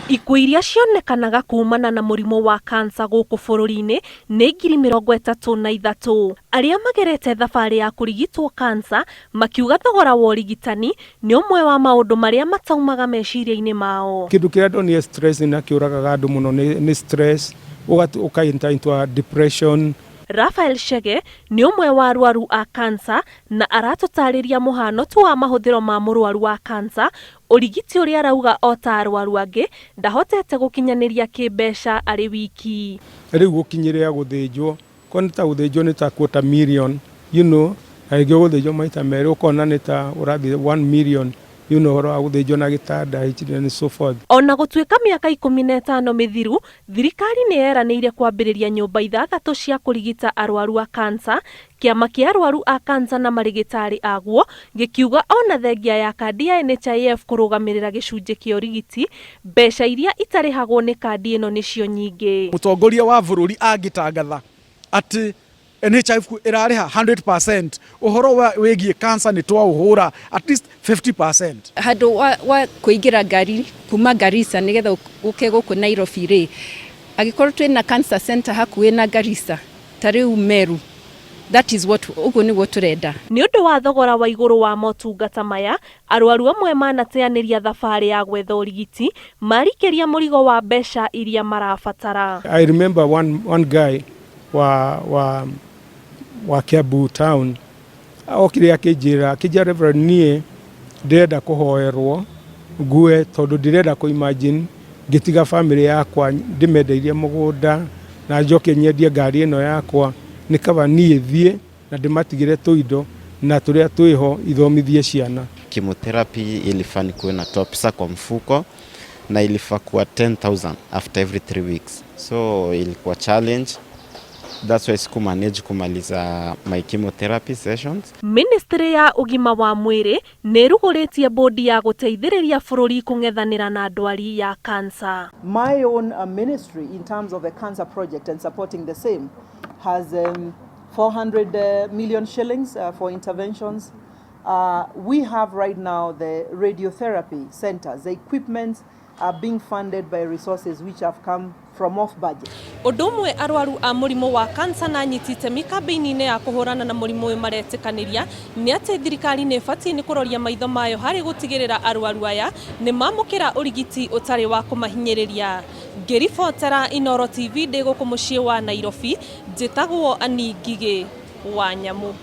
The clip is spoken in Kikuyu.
Ikuũ iria cionekanaga kumana na mũrimũ wa kansa gũkũ bũrũri-inĩ nĩ 33,000. Arĩa magerete thabarĩ ya kũrigitwo kansa makiuga thogora wa ũrigitani nĩ ũmwe wa maũndũ marĩa mataumaga meciria-inĩ mao. Kĩndũ kĩrĩa ndonire stress na kĩũragaga andũ mũno nĩ stress, ũka enter into a depression. Raphael Chege nĩ ũmwe wa arwaru a kansa na aratũtarĩria mũhano tu wa mahũthĩro ma mũrwaru wa kansa, ũrigiti ũrĩa arauga o ta arwaru angĩ ndahotete gũkinyanĩria kĩmbeca arĩ wiki. Rĩu gũkinyĩrĩra gũthĩnjwo, korwo nĩ ta gũthĩnjwo nĩ ta quarter million, na rĩngĩ ũgũthĩnjwo maita merĩ, ũkona nĩ ta ũrathiĩ 1 million, ũhoro wa gũthĩnjwo na gĩtanda and so forth. Ona gũtuĩka mĩaka 15 mĩthiru thirikari nĩ yeranĩire kwambĩrĩria nyũmba ithathatũ cia kũrigita arwaru a kansa, kĩama kĩa arwaru a kansa na marĩgĩtarĩ aguo gĩkiuga ona thengia ya kandi ya NHIF kũrũgamĩrĩra gĩcunjĩ kĩa ũrigiti, mbeca iria itarĩhagwo nĩ kandi ĩno nĩcio nyingĩ. Mũtongoria wa bũrũri angĩtangatha atĩ NHIF ĩrarĩha 100%, ũhoro wĩgiĩ cancer nĩ twaũhũra at least 50%. Handũ wa kũingĩra ngari kuma Garissa nĩgetha ũke gũkũ Nairobi rĩ, angĩkorwo twĩna cancer center hakuhĩ na Garissa, ta rĩu Meru, that is what, ũguo nĩguo tũrenda. Nĩ ũndũ wa thogora wa igũrũ wa motungata maya, arwaru amwe manateanĩria thabarĩ ya gwetha ũrigiti marikĩria mũrigo wa mbeca iria marabatara. I remember one guy wa Kiambu town okire akĩnjĩra, "Reverend, niĩ ndĩrenda kũhoerwo ngue tondũ ndĩrenda kũ imagine ngĩtiga family yakwa, ndĩmendeirie mũgũnda na njoke nyendie ngari ĩno yakwa, nĩ kaba niĩ thiĩ na ndĩmatigĩre tũindo na tũrĩa twĩho ithomithie ciana." Chemotherapy ilifaa nikuwe natoa pesa kwa mfuko na ilifaa kuwa 10,000 after every 3 weeks, so ilikuwa challenge. That's why siku manage kumaliza my chemotherapy sessions. Ministry ya ũgima wa mwĩrĩ nĩ ĩrugũrĩtie bodi ya gũteithĩrĩria bũrũri kũng'ethanĩra na ndwari ya kansa. My own ministry, in terms of the cancer project and supporting the same, has 400 million shillings for interventions. We have right now the radiotherapy centers. The equipment are being funded by resources which have come from off budget. Ũndũ ũmwe arwaru a mũrimũ wa kansa na anyiti itemi kambĩini-inĩ ya kũhũrana na mũrimũ ũyũ maretĩkanĩria nĩ atĩ thirikari nĩ ĩbatiĩ nĩ kũroria maitho mayo harĩ gũtigĩrĩra arwaru aya nĩ mamũkĩra ũrigiti ũtarĩ wa kũmahinyĩrĩria. Ngĩribotera Inooro TV ndĩ gũkũ mũciĩ wa Nairobi, njĩtagwo Ani Ngigĩ wa Nyamu.